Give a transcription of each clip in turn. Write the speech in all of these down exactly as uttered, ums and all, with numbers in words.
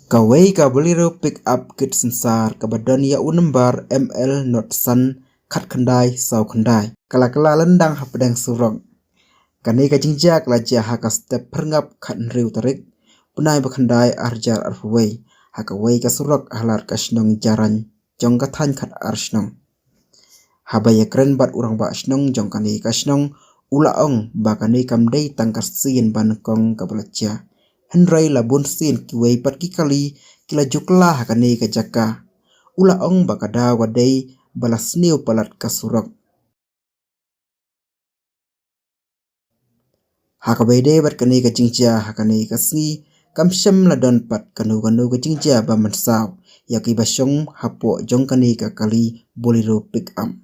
Kawei ka Bolero pickup kit sensar kaba don ïa u nombar M L not san khat khyndai saw khyndai ka la kylla lyndang hapdeng surok. Kane ka jingjia ka la jia ha ka step phyrngap khathynriew tarik bnai ba khyndai arhajar arphew wei ha kawei ka surok ha lad ka shnong Jarain jong ka thaiñ khatar shnong. Haba ïakren bad u rangbah shnong jong kane ka shnong, u la ong ba kane kam dei tang ka sien ba nyngkong kaba la jia, hynrei la bun sien kiwei pat ki kali ki la ju kylla ha kane ka jaka. U la ong ba ka daw ka dei ba la sniew palat ka surok. Ha kaba ïadei bad kane ka jingjia ha kane ka sngi, kam shym la don pat kano kano ka jingjia ba mynsaw ïa kiba shong hapoh jong kane ka kali Bolero pickup.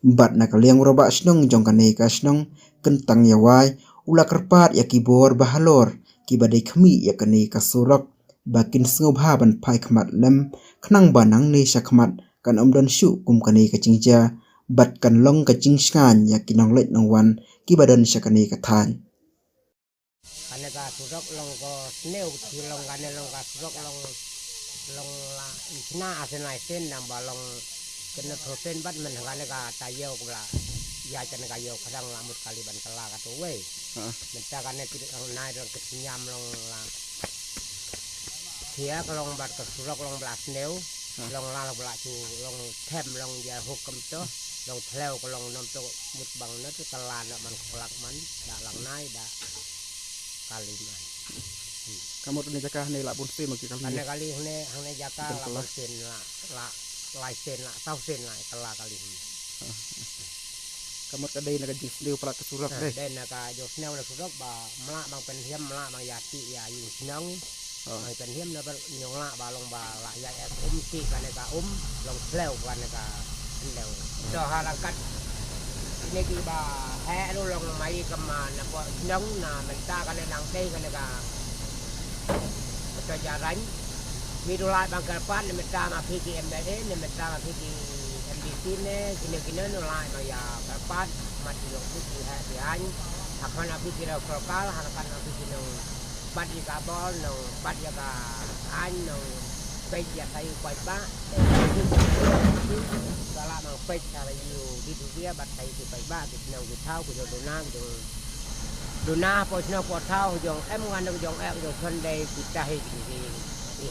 Bad na ka liang u rangbah shnong jong kane ka shnong, Kyntang Ïawai, u la kyrpad ïa ki bor ba halor kiba dei khmih ïa kane ka surok ba kin sngewbha ban phai khmat lem, khnang ba nangne shakhmat kan ym don shuh kum kane ka jingjia bad kan long ka jingshngaiñ ïa ki nongleit nongwan kiba don sha kane ka thaiñ. Kane ka surok long ko sniew, ki long kane long ka surok long, long la i sna asen lai sen nang ba long kene thoten bad men kane ka taïew ko la ïa kane ka ïew khadang la mut kali ban kylla ka tu wei. Mynta kane ki long nai long ki sniam long la Thiah ka long bad ka surok long bla sniew, long la bla chu long them long ïa huk kam to, long thleu ka long nom to mut bang na to tala na man khlak man, da lang nai da kali man. Ka mut ne jaka ne la bun sien ma ki kali. Kane kali ne hangne jaka la bun sien la, la lai sien la saw sien la kala kali. Ka mut ka dei na ka jingsniew palat ka surok dei. Dei na ka jingsniew na surok ba mla bang pynhiam mla bang ïa ti ïa ïing shnong. Bang pynhiam na ba nyong la ba long ba la ïa ek um ti kane ka um long thleu kane ka thleu. To ha rangkat ne ki ba he lu long mai ka ma na ko shnong na mynta kane nang dei kane ka to jaran. Ngi dulai bang kyrpad ne mynta ma phi ki M L A ne mynta ma phi ki M D C ne kine kine dulai bang ïa kyrpad mat ïa phi ki ha ki han. Ha kan ma phi ki rau sorkar ha kan ma phi ki nong bat ïa ka bor nong bat ïa ka han nong peit ïa ka ïu paidbah. Ka la nong peit ka la ïu di tu dia bat ka ïu ki paidbah ki nong ki thau ki dona ki dona po sna po thau jong em ngan jong ek jong Sunday kita hi ki ki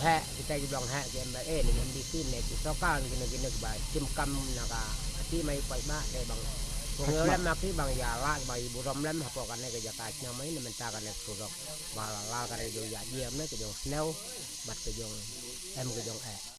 he. Kita ki long ha ki M L A ne M D C ne ki sorkar ne kine kine ba kim kam na ka ati mai paidbah te bang. Ko ngi lem ma ki bang ïa la bang i burom lem hapoh kane ka jaka sna mai ne mynta kane surok. Ba la la kane jong ïa ïem ne ki jong sniew bad ki jong em ki jong eh.